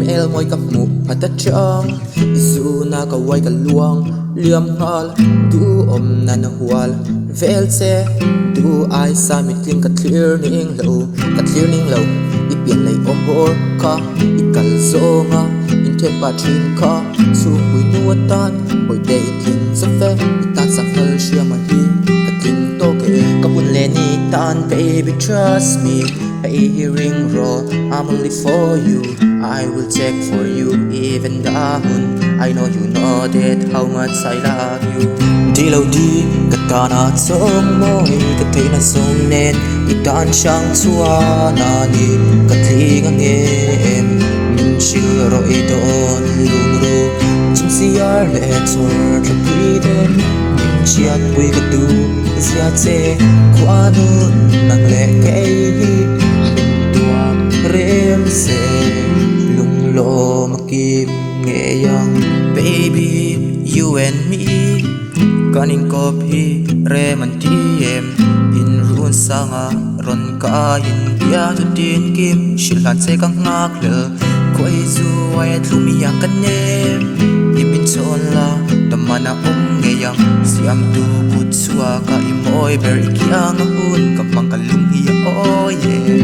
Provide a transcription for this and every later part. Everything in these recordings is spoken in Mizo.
Hmel mawi ka hmuh phat atang I zuna ka uai ka luang liam nghal Duhawm nan a hual vel che Duh ai sa mitling ka thlir ning lo Ka thlir ning lo I pian lei awm bawr kha I kal zawng a inthen pah thin kha Chhungpui nu atan bawihte i tling chawp e I tan sanghal hriama hi ka tling tawk e Ka hun leh ni tan baby trust me Hei hi ring rawh I'm only for you I will check for you even the hun I know you know that how much I love you Di lo di ka tana chawng mawi ka theihna zawng nen I tan hrang chuan a ni ka tling ange em Min hrilh rawh i dawn lungru Chung siar leh chawr thlapui te Min hriatpui ka duh zia che Khua nun nang leh kei hi min tuam rem se Lunglawm a kim ngei ang Baby you and me Kan inkawp hi rem an ti em In run sanga rawn kaiin bia chu tin kim Hrilh hlan che ka nghak hlel Khawi chu ai a thlum i ang ka nem I min chawn la Taman a awm ngei ang Siamtu kut chhuak a i mawi ber I kiang a hun ka hmang ka lung hi a awi e.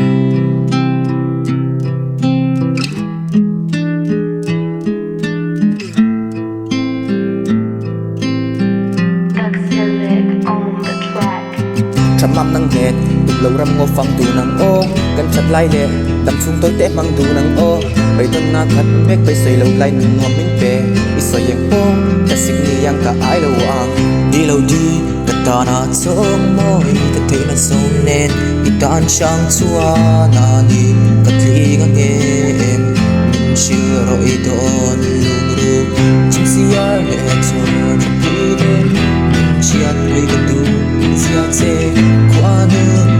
Thamam nang nen tum lo ram ngaw fang dun ang aw Kan that lai leh dam chhung tawi te hmang dun ang aw Beidawnna khat mek beisei lo lai nun nuam min pe I sawi eng pawh ka sik ni ang ka ai lo ang Di lo di ka tana chawng mawi ka theihna zawng nen I tan hrang chuan a ni ka tling ange em Min hrilh rawh i dawn lungru Chhung siar leh chawr thlapui te Min hriatpui ka duh zia che Khua nun.